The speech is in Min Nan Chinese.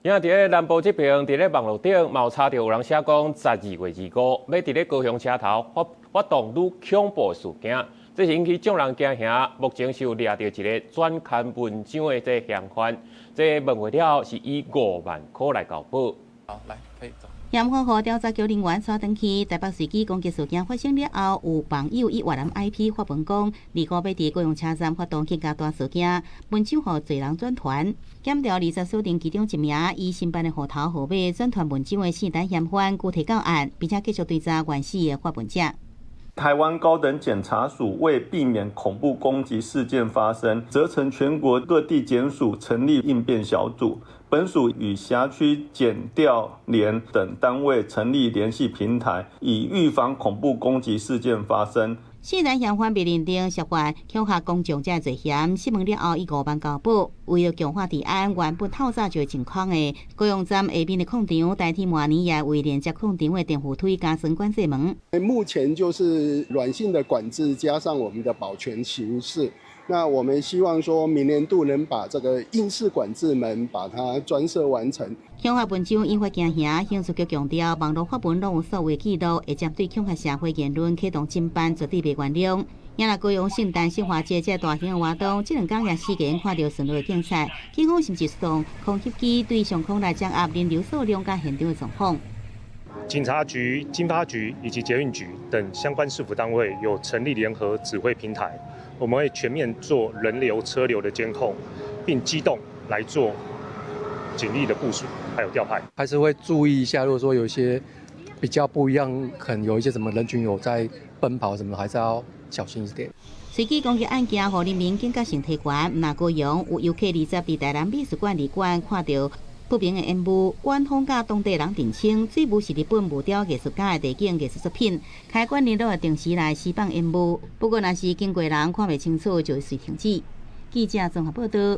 因為佇咧南部這邊，佇咧網路頂，嘛有查著有人寫講，12月25欲佇咧高雄車頭發發動愈恐怖事件，這是引起眾人驚嚇。目前是有掠著一个轉刊文章的這個嫌犯，這個問話了後是以5萬箍來交保。好，來，可以走。嫌犯予調查局人員帶轉去台北隨機攻擊事件發生了後，有網友以越南 IP 發文講，25欲佇高雄車站發動更加大事件，文章予濟人轉傳。檢調20鎖定其中一名以新辦的戶頭號碼轉傳文章的姓陳嫌犯，具提到案，並且繼續追查原始的發文者。台灣高等檢察署為避免恐怖攻擊事件發生，責成全國各地檢署成立應變小組。本署與轄區檢調聯等單位成立聯繫平台，以預防恐怖攻擊事件發生。四人嫌犯被認定涉犯恐嚇公眾這罪嫌，審問了後以5萬交保。為了強化治安，原本透早就清空的高雄站下面的礦場，代替明年也為連接礦場的電扶梯加裝管制門。目前就是軟性的管制，加上我們的保全形式。那我們希望說明年度能把這個硬式管制門把它裝設完成。恐嚇文章引發驚嚇，刑事局強調，網路發文攏有數位記錄，會針對恐嚇社會言論啟動偵辦，絕對袂原諒。也若高雄聖誕爍花節這大型的活動，這兩工也時間看著巡邏的警察，警方甚至出動空翕機對上空來掌握人流數量佮現場的狀況。警察局、經發局以及捷運局等相關市府單位有成立聯合指揮平台，我們會全面做人流、車流的監控，並機動來做警力的部署，還有調派。還是會注意一下，如果說有一些比較不一樣，可能有一些什麼人群有在奔跑什麼，還是要小心一點。隨機攻擊案件，予人民警覺性提懸。毋但高雄有遊客20佇台南美術館二館看著不明的煙霧，官方佮當地人澄清，水霧是日本木雕藝術家的地景藝術作品。開館日都會定時來施放煙霧，不過若是經過人看袂清楚，就會隨停止。記者綜合報道。